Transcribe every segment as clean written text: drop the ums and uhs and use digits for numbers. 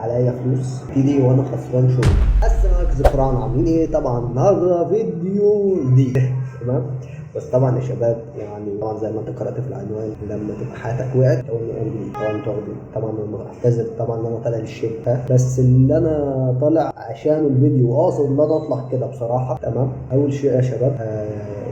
عليا فلوس ابتدي وانا خسران شغل. السلام عليكم ذكران، عاملين ايه؟ طبعا النهارده فيديو دي تمام. بس طبعا يا شباب، يعني طبعا زي ما انت قرات في العنوان، لما تبقى حياتك وقعت اول ما جديد طبعا انتوا واخدين. طبعا انا بعتذر طبعا ان انا طالع للشركة، بس اللي انا طالع عشان الفيديو قاصد ان انا اطلع كده بصراحة. تمام. اول شيء يا شباب،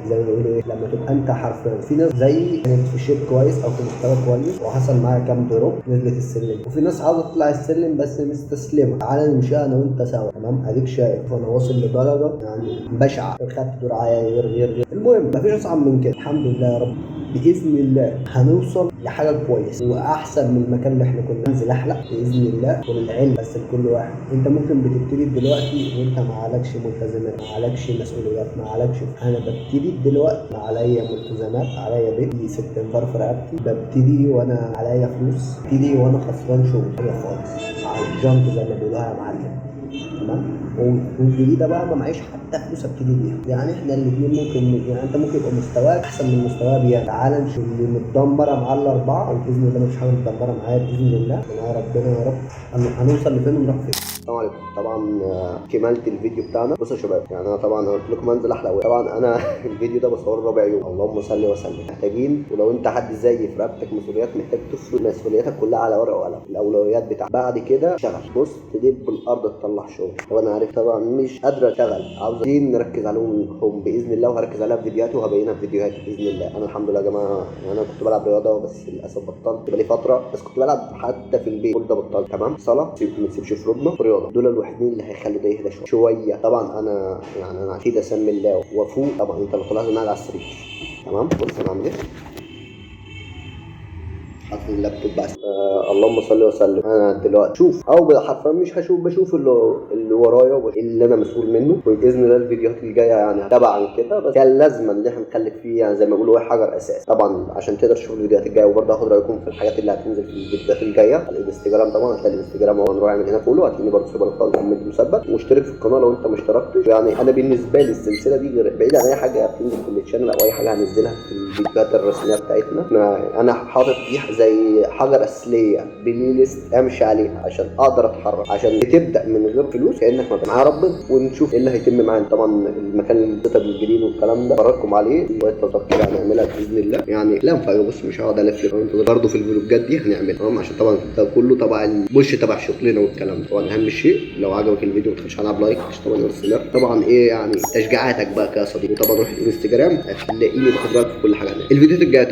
زي ما بيقولوا ايه، لما تبقى انت حرفيا في ناس زي كانت في shape كويس او في مستوى كويس وحصل معاها كام drop نزلت السلم، وفي ناس عاوزه تطلع السلم بس مستسلمه. تعالى نمشي انا وانت سوا. تمام. اديك شايف انا واصل لدرجة يعني بشعة، خدت دور عالي غير. المهم مفيش اصعب من كده، الحمد لله يا رب. باذن الله هنوصل لحاجة كويسة واحسن من المكان اللي احنا كنا. ننزل احلق باذن الله. وللعلم بس لكل واحد، انت ممكن بتبتدي دلوقتي وانت ما عليكش ملتزمات، ما عليكش مسؤوليات، ما عليكش. انا ببتدي دلوقتي ما عليا ملتزمات، عليا بيت، 6 انفار في رقبتي. ببتدي وانا عليا فلوس، ببتدي وانا خسران شغل حاجة خالص على الجنط زي ما بيقولوها يا معلم. تمام. والجديده بقى ما معيش حتى فلوس ابتدي بيها. يعني احنا الاثنين ممكن، يعني انت ممكن يبقى مستواك احسن من مستواي بيها. تعالى نشوف اللي متدمره معاه الاربعة، وباذن الله مفيش حاجة متدمره معايا باذن الله. من ربنا يا رب هنوصل لفين ونروح فين. السلام عليكم. طبعا كملت الفيديو بتاعنا. بصوا يا شباب، يعني انا طبعا قلت لكم انزل احلق. طبعا انا الفيديو ده بصورة ربع يوم، اللهم صل وسلم. محتاجين، ولو انت حد زيي في رقبتك مسؤوليات، محتاج تفرض مسؤولياتك كلها على ورقة وقلم، الاولويات بتاعتك. بعد كده اشتغل. بص تدب الارض تطلع شغل. طبعا انا عارف طبعا مش قادر اشتغل، عاوزين نركز عليهم باذن الله، وهركز عليها في فيديوهاتي وهبينها في فيديوهاتي باذن الله. انا الحمد لله يا جماعة، يعني انا كنت بلعب رياضة بس للاسف بطلت بقالي فترة، بس كنت بلعب حتى في البيت، كل ده بطلت. تمام. صلاة ما تسيبش فروضنا، رياضة، دول الوحيدين اللي هيخلوا ده يهدى شوية. طبعا انا يعني انا اكيد اسمي الله وافوق. طبعا انت لو طلعت انا على السرير. تمام. بص انا عامل ايه، حاطط اللابتوب بس. اللهم صل وسلم. انا دلوقتي شوف، او حرفيا مش هشوف، بشوف اللي ورايا اللي انا مسؤول منه، وباذن الله الفيديوهات الجاية يعني تبعا كده. بس كان لازم ان احنا نخلي فيه يعني زي ما بيقولوا حجر اساس طبعا عشان تقدر تشوف الفيديوهات الجاية. وبرضه هاخد رايكم في الحاجات اللي هتنزل في الفيديوهات الجاية على الانستجرام. طبعا هتلاقي الانستجرام هو نروح اعمل هنا follow، هتلاقيني برضه سيب لك comment مثبت، واشترك في القناة لو انت ما اشتركتش. يعني انا بالنسبة لي السلسلة دي غير بعيد عن اي حاجة بتنزل في ال channel او اي حاجة هنزلها في الفيديوهات الرسمية بتاعتنا. انا حاطط دي زي حجر اساسية playlist امشي عليها عشان اقدر اتحرك، عشان بتبدا من غير فلوس كانك ما معايا ربنا، ونشوف ايه اللي هيتم معانا. طبعا المكان اللي الجديد والكلام ده فرجكم عليه شوية تظبيط كده هنعملها باذن الله. يعني لا ينفع، بص مش هقعد الف برضه في الفلوجات دي هنعملها. تمام. عشان طبعا ده كله تبع البوش تبع شغلنا والكلام ده. طبعا اهم شيء لو عجبك الفيديو ما تخش على ب like عشان طبعا يوصل. طبعا ايه يعني تشجيعاتك بقى يا صديقي. وطبعا روح الانستجرام هتلاقيني باخد رايك في كل حاجة هناك. الفيديوهات الجاية.